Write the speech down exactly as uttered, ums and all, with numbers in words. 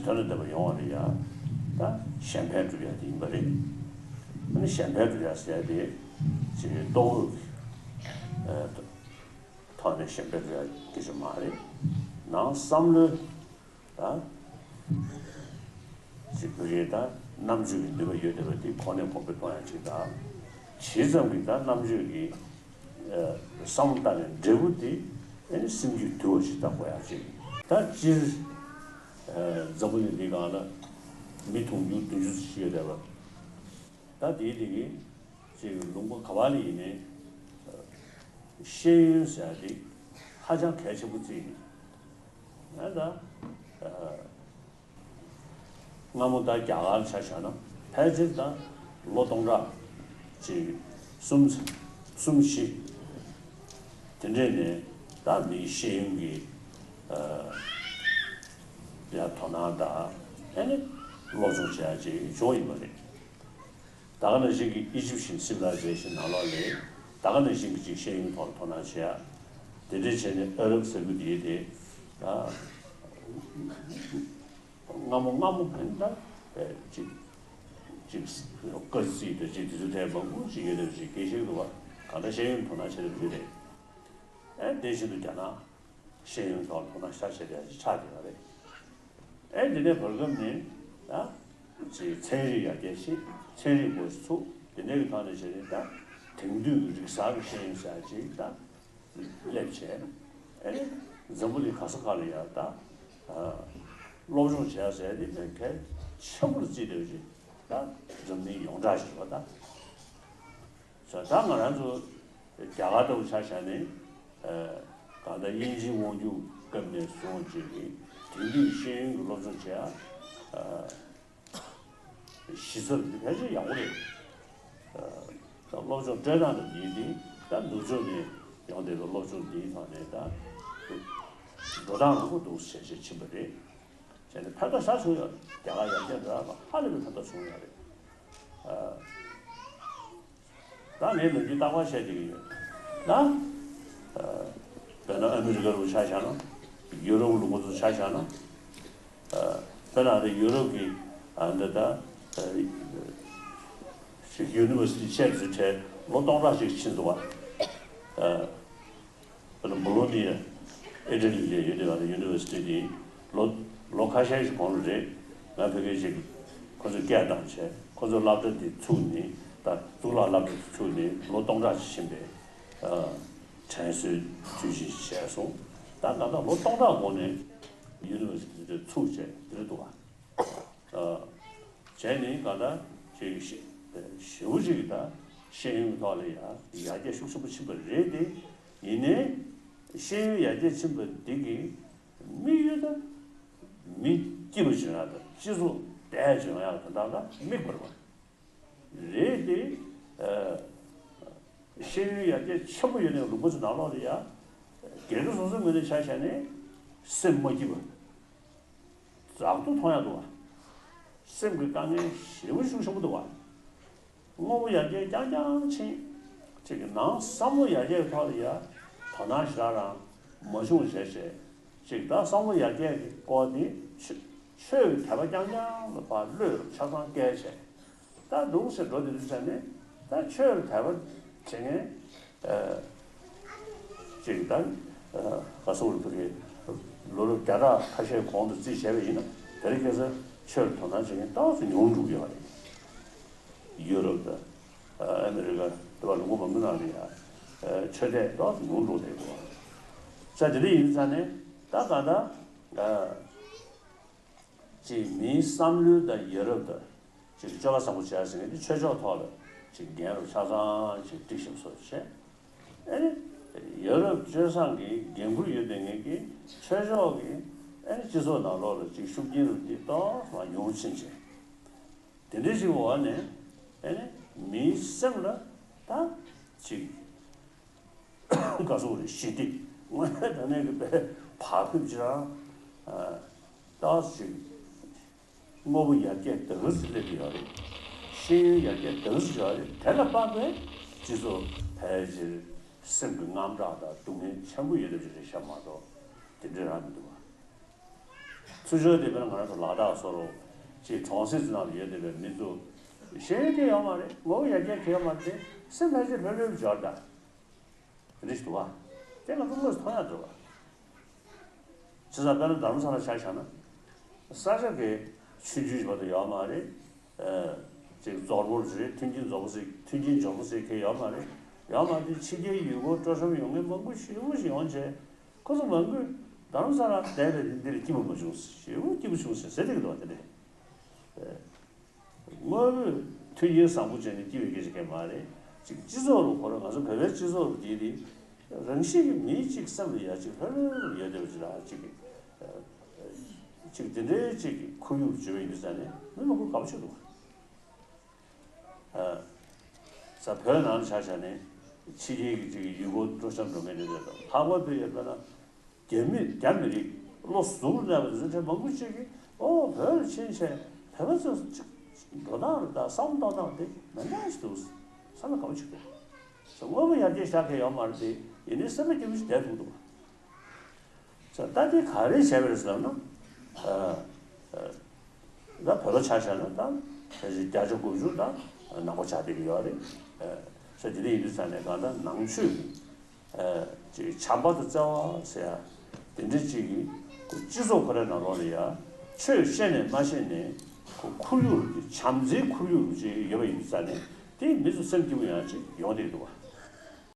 དོན་ལ་འདོད་པ་ཡོང་བ་རེད་ཡ། ད་གཞན་ཕན་སྒྲུབ་ཡ་དེ་ཡིན་པ་རེད། ཨ་ནི་གཞན་ཕན་སྒྲུབ་ཡ་ཟེར་ཡ་དེ་ཅིག་རྟོགས་ཡོད་ཀྱི་ཐོག་ནས་གཞན་ཕན་སྒྲུབ་ཡ་སྐད་ཆ་མ་རེད། ནང་བསམ་བློའི་ད་ཅིག་བོད་སྐད་ད་རྣམ་དཔྱོད་ཀྱི་ནུས་པ་ཡོད་བསྡད་པ་དེ་གོང་ནས་གོང་འཕེལ་གཏོང་ཡ་ཅིག་དང་། ཇི་ཙམ་གྱི་ད་རྣམ་དཔྱོད་ཀྱི་བསམ་བློ་བཏང་ནས་འབྲས་བུ་དེ་ཨ་ནི་སེམས་རྒྱུད་དུལ་བ་ཞིག་ད་དགོས་ཡ་ཅིག་ད་སྤྱིར་འཛམ་བུ་གླིང་འདིའི་སྒང་ལ་མི་དུང་ཕྱུར་བདུན་ཅུ་ཙམ་ཞིག་ཡོད་བསྡད་པ། ད་དེའི་སྟེང་གི་ཅིག་ལུང་པ་ག་བ་ལ་ཡིན་ནའི་ཤེས་ཡོན་ཟེར་ཡ་དེ་ཧ་ཅང་གལ་ཆེན་པོ་བརྩིས་ཡིན། ཨ་ད་སྔ་མོ་ད་རྒྱ་གར་ཆ་བཞག་ན་ཕལ་ཆེར་ད་ལོ་སྟོང་ཕྲག་ཅིག་གསུམ་གསུམ་བཞི་དེ་འདྲས་ནས་ད་མིའི་ཤེས་ཡོན་གྱི་ཡ་དོ་སྣང་དང་ཨ་ནི་སློབ་སྦྱོང་བྱེད་ཡ་ཅིག་བྱུང་ཡིན་པ་རེད། ད་ག་ནང་བཞིན་གྱི་ཨི་ཇིབ་ཤན་སིབ་ལ་ཇེ་ཤན་ནང་ལོགས་ལས་ད་ག་ནང་བཞིན་གྱི་ཅིག་ཤེས་ཡོན་ཐོག་ལ་དོ་སྣང་བྱེད་ཡ། དེ་འདྲས་བྱས་ནས་ཨ་རབ་ཟེར་རྒྱུ་དེ་དེ་ད་སྔ་མོ་སྔ་མོ་ཕན་ད་ཅིག་ཅིག་ཀ་ཙི་དང་ཅིག་དེ་ཚོ་དེ་མང་པོ་ཅིག་ཡོད་རེད། ཅིག་དགེ་བཤེས་འདུག་བ། གང་ལྟར་ཤེས་ཡོན་དོ་སྣང་བྱེད་རེད་རེད། ཨེ་དེ་བཞིན་དུ་རྒྱ་ནག་ཤེས་ཡོན་ཐོག་ལ་དོ་སྣང་ཤ་ཆེ་དེ་ཆགས་བསྡད་པ་རེད། ཨེ་འདི་ནས་བར་སྐབས་ནས་ད་ཅིག་ཚན་རིག་ཡར་རྒྱས་ཤིག་ཚན་རིག་སྒོ་ཚུགས་དེ་འདྲའི་གི་ཐོག་ནས་བྱས་ནས་ད་དེང་དུས་ཀྱི་རིག་གསར་གྱི་ཤེས་ཡོན་ཟེར་ཅིག་ད་སླེབས་བྱས། ཨེ་འཛམ་བུ་གླིང་ག་ས་ག་ལ་ཡར་ད་སློབ་སྦྱོང་བྱས་ཟེར་དེ་ནས་གལ་ཆེན་པོར་བརྩིས་བསྡད་ཅིག་ད་འཛམ་གླིང་ཡོངས་གྲགས་ཤིག་རེད་པ་ད། ད་ང་རང་ཚོ་རྒྱ་གར་ལྟ་བུ་ཆ་བཞག་ནས་གང་ལྟར་དབྱིན་ཇིའི་དབང་སྒྱུར་སྐབས་ནས་བཟུང་བྱས་ནས་དེང་དུས་ཤེས་ཡོན་གྱི་སློབ་སྦྱོང་བྱེད་ཡ་གཞི་རྩ་འདི་ཕལ་ཆེར་ཡག་པོ་རེད། ད་སློབ་སྦྱོང་སྤྲད་སྟངས་དང་འདིའི་འདི་ད་ནུབ་ཕྱོགས་ནས་ཡོང་བསྡད་པའི་སློབ་སྦྱོང་འདིའི་ཐོག་ནས་ད་འགྲོ་སྟངས་རང་པོ་འདུག་ཟེར་བྱས་ཕྱིན་པ་རེད། བྱས་ནས་ཕན་ཐོགས་ཤ་བྱུང་ཡོད། རྒྱ་གར་ཡར་རྒྱས་འགྲོ་ཡ་ལ་ཧ་ལས་པའི་ཕན་ཐོགས་བྱུང་ཡོད་རེད། ད་ངས་ནམ་རྒྱུན་རྟག་པར་བཤད་བསྡད་ཀྱི་ཡོད་ན། དཔེར་ན་ཨ་མི་རི་ཀ་ལུགས་ཆ་བཞག་ན། ཡུ་རོབ་ལུགས་ཚོ་ཆ་བཞག་ན། དཔེར་ན་ཨ་རི་ཡུ་རོབ་ཀྱི་ཨ་འདི་ད་ཡུ་ནི་ཝར་སི་ཊི་ཆེད་དུ་བྲལ་ལོ་སྟོང་ཕྲག་ཅིག་ཕྱིན་འདུག་བ། དཔེར་ན་བོ་ལོ་ནི་ཡ་ཨི་ཊ་ལི་ལ་ཡོད་བསྡད་པ་ཡུ་ནི་ཝར་སི་ཊི་དེ་ལོ་ལོ་ཁ་ཤས་ཤིག་གོང་ལ་རེད། ང་ཕ་གིར་ཅིག་ཁོ་ཚོས་སྐད་བཏང་བྱས་ཁོ་ཚོས་སློབ་གྲྭ་དེ་ཚུགས་ནས་ད་གཙུག་ལག་སློབ་གྲྭ་དེ་ཚུགས་ནས་ལོ་སྟོང་ཕྲག་ཅིག་ཕྱིན་པའི་དྲན་གསོའི་དུས་ཆེན་ཞིག་བྱས་སོང་། ད་ད་ལྟ་ལོ་སྟོང་ཕྲག་གོང་ནས་ཡུ་ནི་ཝར་སི་ཊི་དེ་ཚུགས་བྱས་དེ་རེད་འདུག་བ། བྱས་ནས་གང་ལྟར་ཅིག་ཞེ་ཞེ་པོ་ཅིག་ད་ཤེས་ཡོན་གྱི་ཐོག་ལ་ཡང་ཡར་རྒྱས་ཤུགས་ཆེན་པོ་ཕྱིན་པ་རེད་དེ། ཡིན་ནའི་ཤེས་ཡོན་ཡར་རྒྱས་ཕྱིན་པ་འདི་གི་དམིགས་ཡུལ་ད་མི་སྐྱིད་པ་བྱུང་ཡག་དང་སྤྱི་ཚོགས་བདེ་བྱུང་ཡག་དོན་དག་ལ་དམིགས་པ་རེད་པ། རེད་དེ། ཤེས་ཡོན་ཡར་རྒྱས་ཆེན་པོ་ཡོད་ནའི་ལུང་པ་ཚོ་ནང་ལོགས་ལ་ཡ། སྒེར་གྱི་སོ་སོའི་ངོས་ནས་ཆ་བཞག་ནས་སེམས་མ་སྐྱིད་པ། རག་ཏུ་མཐོང་ཡག་འདུག་བ། སེམས་ཀྱི་དཀའ་ངལ་ཞེ་པོ་ཤུགས་ཆེན་པོ་འདུག་བ། དངོས་པོ་ཡར་རྒྱས་རྐྱང་རྐྱང་ཕྱིན། ཅིག་གི་ནང་བསམ་བློ་ཡར་རྒྱས་ཀྱི་ཐོག་ལ་ཡ། དོ་སྣང་ཞེ་དྲག་རང་མ་བྱུང་བྱས་བྱས། ཅིག་ད་བསམ་བློ་ཡར་རྒྱས་ཀྱི་སྐོར་འདི་ཆོས་ཆོས་ཀྱི་དད་པ་རྐྱང་རྐྱང་ལ་ཕར་བློས་ཆ་ཚང་བཀལ་བྱས། ད་འདུག་སེ་འགྲོ་དེ་དུས་ཙ་ནས་ད་ཆོས་ལ་དད་པ་བྱེད་མཁན་ཅིག་ད་ག་སོག་རུ་ཕ་གི་ལོ་ལོ་བརྒྱ་ཕྲག་ཁ་ཤས་གོང་དུ་རྩིས་བྱས་པ་ཡིན་ན་དེ་རིང་ཁ་སང་ཆོས་ལ་དོ་སྣང་བྱེད་མཁན་ཏོག་ཙམ་ཉུང་འགྲོ་གི་ཡོད་རེད། ཡུ་རོབ་དང་ཨ་མི་རི་ཀ་དེ་བ་ལུང་པ་མང་པོ་ནང་ལ་ཡང་ཆོས་དད་ཏོག་ཙམ་ཉུང་འགྲོ་བསྡད་འདུག་ས་དེ་འདྲ་ཡིན་ཙང་ནས་ད་གང་ལྟར། ཅིག་མིའི་བསམ་བློའི་དང་ཡ་རབས་དང་ཅིག་སྤྱོད་པ་བཟང་པོ་བྱས་ཟེར་མཁན་དེ་ཆོས་ཕྱོགས་ཐོག་ལ་ཅིག་འགན་རུ་ཆ་ཚང་ཅིག་སྒྲིག་ཞིབ་སོགས་བྱས། ཨེ་ནི་ཡ་རབས་སྤྱོད་བཟང་གི་འགན་ཁུར་ཡོད་པའི་ངེད་ཀྱིས་ཆོས་ཕྱོགས་ཀྱི་ཨེ་ནི་སྤྱི་ཚོགས་ནང་ལོགས་ལ་ཅིག་ཤུགས་རྐྱེན་རུ་འདི་ཏོག་ཙམ་ཉུང་ཕྱིན་བྱས། དེ་འདྲའི་ཞིག་འོག་ནས་ཨེ་ནི་མིའི་སེམས་ལ་ད་ཅིག་ག་སོག་རེ་ཞི་བདེ་དངོས་གནས་དྲང་གནས་ཀྱི་དཔེ་བག་ཕེབས་ཅིག་རང་ཏོག་ཙམ་ཅིག་དངོས་པོ་ཡར་རྒྱས་ད་ག་ཙམ་སླེབས་ཀྱི་ཡོད་རེད། ཤེས་ཡོན་ཡར་རྒྱས་ད་ག་ཙམ་ཡོད་རེད། དེ་ལ་དཔག་པའི་སྤྱི་ཚོགས་ཕལ་ཆེར་སེམས་ཀྱི་དངངས་སྐྲག་དང་སྡུག་བསྔལ་ཆེན་པོ་ཡོད་ལབ་ཅིག་རེད་ཤག་མ་གཏོགས་དེ་འདྲའི་རང་མི་འདུག་བ། ཚུར་ཕྱོགས་དེ་བས་ན་ང་རང་ཚོ་ལ་དྭགས་སོགས་རུ་ཅིག་གྲོང་གསེབ་ཚོ་ནང་ལ་ཡོད་བསྡད་པའི་མི་ཚོ་ཤེས་ཡོན་དེ་ཡོད་མ་རེད། ངོ་བོ་ཡར་རྒྱས་གལ་ཡོད་མ་རེད་དེ། སེམས་ཕལ་ཆེར་ལྷོད་ལྷོད་འབྱོར་ད། དེ་འདྲ་ཞིག་འདུག་བ། དེ་ང་ཚོ་དངོས་སུ་མཐོང་ཡག་འདུག་བ། བྱས་ཙང་དཔེར་ན་རྡ་རམ་ས་ལ་ཆ་བཞག་ན། ས་ཆ་གི་ཆུང་ཆུང་ཞིག་བར་དུ་ཡོད་མ་རེད། ཨ། ཅིག་རྫོར་པོ་རེད། མཐུན་རྐྱེན་རྫོར་པོ་ཟེར། མཐུན་རྐྱེན་འབྱོར་པོ་ཟེར་མཁན་ཡོད་མ་རེད། ཡོད་མ་རེད། ཕྱི་རྒྱལ་ཡུལ་སྐོར་སྤྲོ་འཆམ་ཡོང་མཁན་མང་པོ་ཞེ་པོ་ཞིག་ཡོང་བྱས། ཁོ་ཚོ་མང་པོས་རྡ་རམ་ས་ལ་བསྡད་པའི་འདི་ལ་སྐྱིད་པོ་མ་བྱུང་། ཞེ་པོ་སྐྱིད་པོ་བྱུང་ཟེར་ཟེར་བསྡད་ཀྱི་འདུག་བ། དེ་འདྲས། དངོས་པོས་མཐུན་རྐྱེན་བཟང་པོ་བྱས་ནས་སྐྱིད་པའི་སྐད་ཆ་སྐད་མ་རེད། ཅིག་སྤྱི་ཚོགས་རུ་ཁོ་རང་ང་ཚོ་བོད་པའི་སྤྱི་ཚོགས་རུ་དེ་དེ་རང་བཞིན་གྱི་མི་གཅིག་སེམས་ལ་ཡ་ཅིག་ལྷོད་ལྷོད་ཡོད་བསྡད་པ་ཅིག་ལ་ཅིག་གི་ཅིག་དེ་འདྲའི་ཅིག་གི་ཁོར་ཡུག་བརྗོད་པ་ཡིན་དུས་ཙང་ནས་མི་མང་པོ་དགའ་པོ་བྱེད་འདུག་ས་བོད་ནང་ལ་ཆ་བཞག་ནས་ཕྱི་རྒྱལ་གྱི་ཅིག་ཡུལ་སྐོར་སྤྲོ་འཆམ་འགྲོ་མཁན་དེ་ཚོ་དང་ལྷག་པར་དུ་ཡོད་པ་ན། རྒྱ་མི་རྒྱ་མི་རིགས་བློ་གཟུ་བོར་གནས་པ་དེ་ཚོ་ཕྲན་མང་པོ་ཅིག་གིས་ཨོ་བོད་ལ་ཕྱིན་བྱས་བོད་པ་ཚོ་ཅིག་འགྲོ་སྟངས་རེད་ད་བསམ་བློ་གཏོང་སྟངས་དེ་མི་འདྲ་ཞིག་འདུག་བསམ་ན་དགའ་པོ་ཅིག་འདུག་དངོས་པོ་ཡར་རྒྱས་ཤར་མཁན་ཡོད་མ་རེད་དེ། ཡིན་ནའི་སེམས་པ་སྐྱིད་པོ་ཞིག་བསྡད་ཐུབ་འདུག་ད་དེ་ག་རེ་བྱས་པ་རེད་ཟེར་ན། ད་བོད་པ་ཆ་བཞག་ན་ད་ཕལ་ཆེར་བརྒྱ་ཆ་དགུ་བཅུ་ད་ནག་པོ་ཆགས་བསྡད་ཀྱི་ཡོད་རེད། ས་དེ་འདྲ་ཡིན་དུས་ཙང་ནས་གང་ལྟར་ནང་ཆོས་ཀྱི་ཅིག་བྱམས་པ་དང་བརྩེ་བ་ཟེར་ཡ་དེ་འདྲ་ཅིག་གིས་སྤྱི་ཚོགས་ཁོ་རའི་ནང་ལོགས་ལ་ཡ་ཆོས་ཤེས་ནས་མ་ཤེས་ནས་ཁོ་ཁོར་ཡུག་བྱམས་བརྩེའི་ཁོར་ཡུག་ཅིག་ཡོད་པ་ཡིན་དུས་ཙང་ནས་དེ་མི་ཚོ་སེམས་སྐྱིད་པོ་ཡང་ཅིག་ཡོང་བསྡད་ཀྱི་འདུག་བ།